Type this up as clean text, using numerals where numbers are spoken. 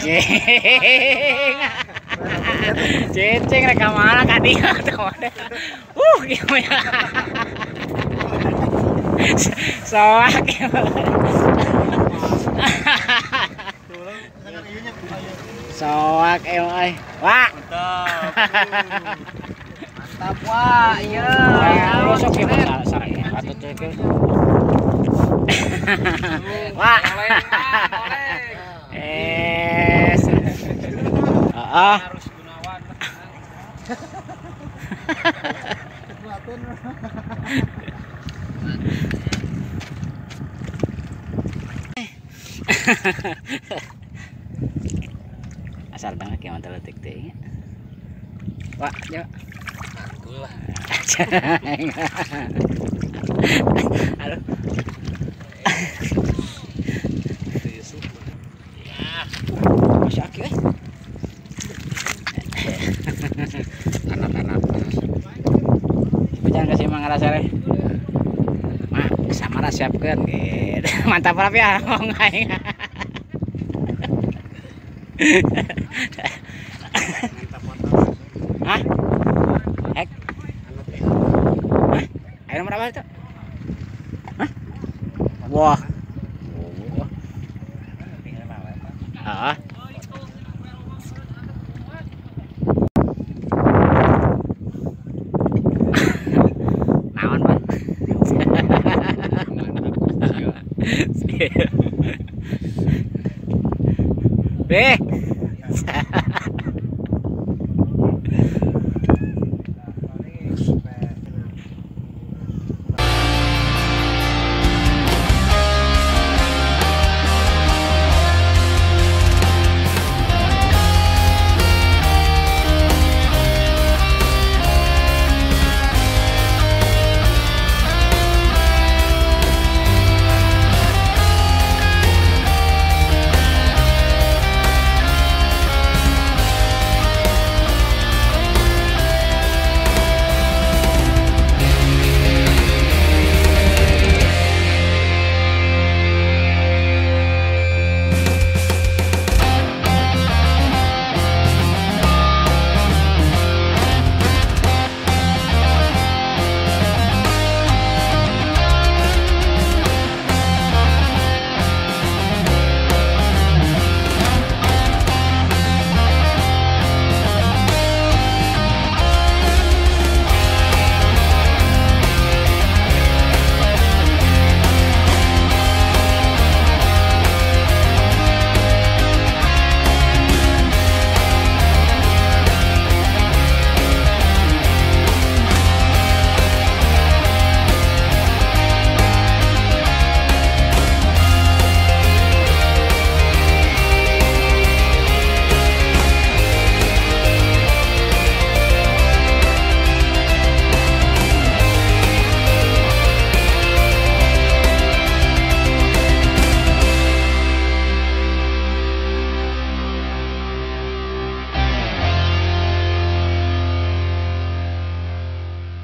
Cing. Cicing rek ka mana ka dieu teh. Gimana? Soak. Soak euy. Wah. Mantap. Mantap wah, iya. Sok ieu sareng atuh teh. Wah. Eh. Heeh. Harus Gunawan. Asal banget ya mantel letik teh. Wah, ya. Mantul lah. Halo. Ya. Masih aki euy. Anak-anak. Jangan kasih mangga sare. Mak, samara siapkeun gitu. Mantap rap ya ngomong aing. Hah? Hek? Hah? Ayo nomor apa itu? Hah? Wah. Ah. Naon, Pak? Beh.